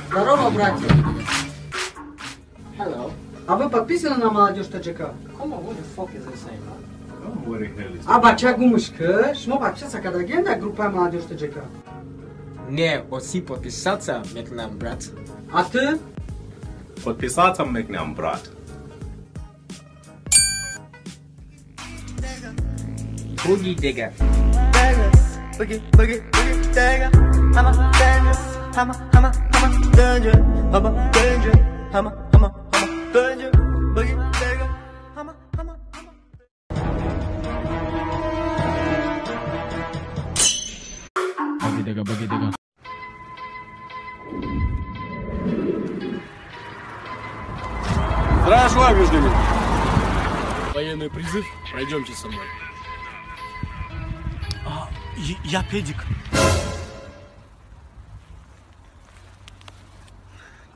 Здорово, братья. Hello. А вы подписаны на молодежь ТЖК? Come on, what the fuck is this saying, man? А бача гумушка, шумо подписаться кадаген на группа молодежь ТЖК? Не, оси подписаться мекнам, брат. А ты? Подписаться мекнам, брат. Буги дега. Boogie, boogie, boogie, dagger. I'm a danger. I'm a, I'm a, I'm a danger. I'm a danger. I'm a, I'm a, I'm a danger. Boogie, dagger. I'm a, I'm a, I'm a. Boogie dagger, boogie dagger. Здравствуй, гражданин. Военный призыв. Пройдемте со мной. Я педик.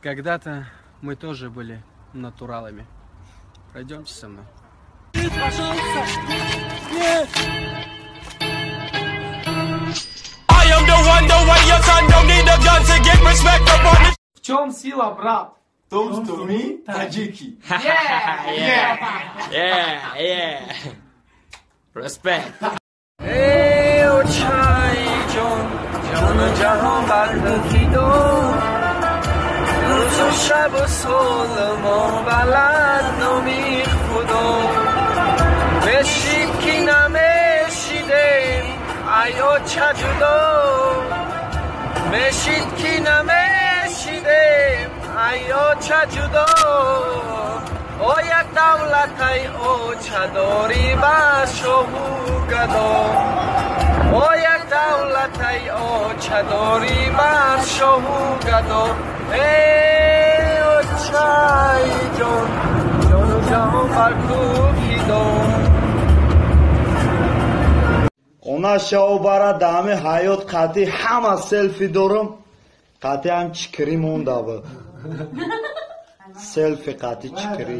Когда-то мы тоже были натуралами. Пройдемте со мной. Нет, пожалуйста. Нет. В чем сила, брат? В том, что мы таджики. Yeah, yeah, yeah, yeah. Respect. Она шаубара дами ҳаёт қатъи ҳама селфи дорам, қатъи ҳам чикирӣ монда буд. Селфи қатъи чикирӣ.